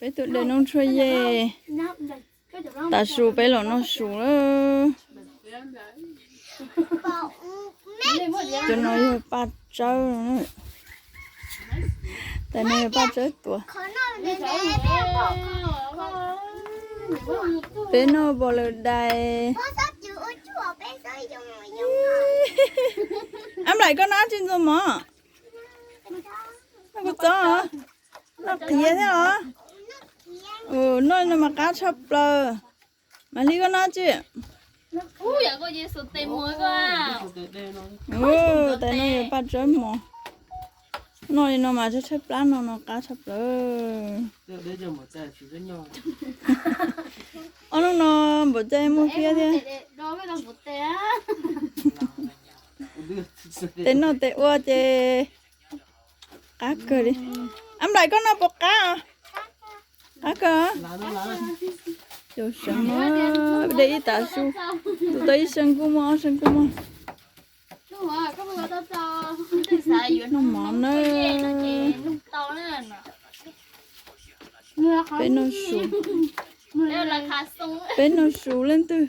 Peb tuaj de noob tshuaj yej, tav su peb los noj su lawm. Cov no yog paj tsawb. Tais no yog paj tsawb tuaj. Peb noj pom lawm dais. Ab Nplaim, koj noj tsis ntxuag mov? Noj kuv txob. Noj qhiav thiab os. Noj no mas qab tshaj plaws. Mam Hli, koj noj tsi? Tais no yog paj tsawb mov. Noj li no mas tshaib tshaib plab no no qab tshaj plaws. Ob hnub no npaum cas muaj fiab thiab. Tes noj tes ua ces qab kawg li. Ab Nplaim, koj noj puas qab os? Qab kawg. Cau seev, de ib tav su, tus tau ib seev kuj muaj, ob seev kuj muaj. Noj mov na. Peb noj su, peb noj su leej twg,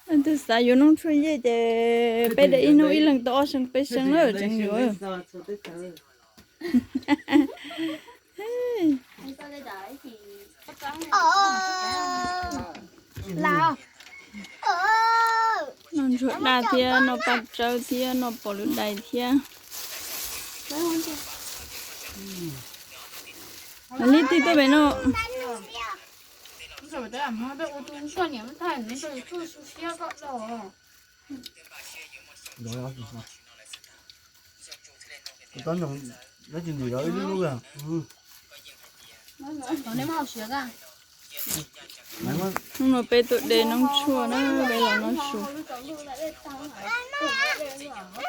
leej twg xav yuav noob tshuaj yej ces peb de ib hnub ib leeg tau ob seev peb seev lawm tseem yuav. Noj ntsuag daj thiab noj paj tsawb thiab noj pom lawm dais thiab. Mam Hli, tig tuaj pem no. Hnub no peb tuaj de noob tshuaj na, peb los noj su.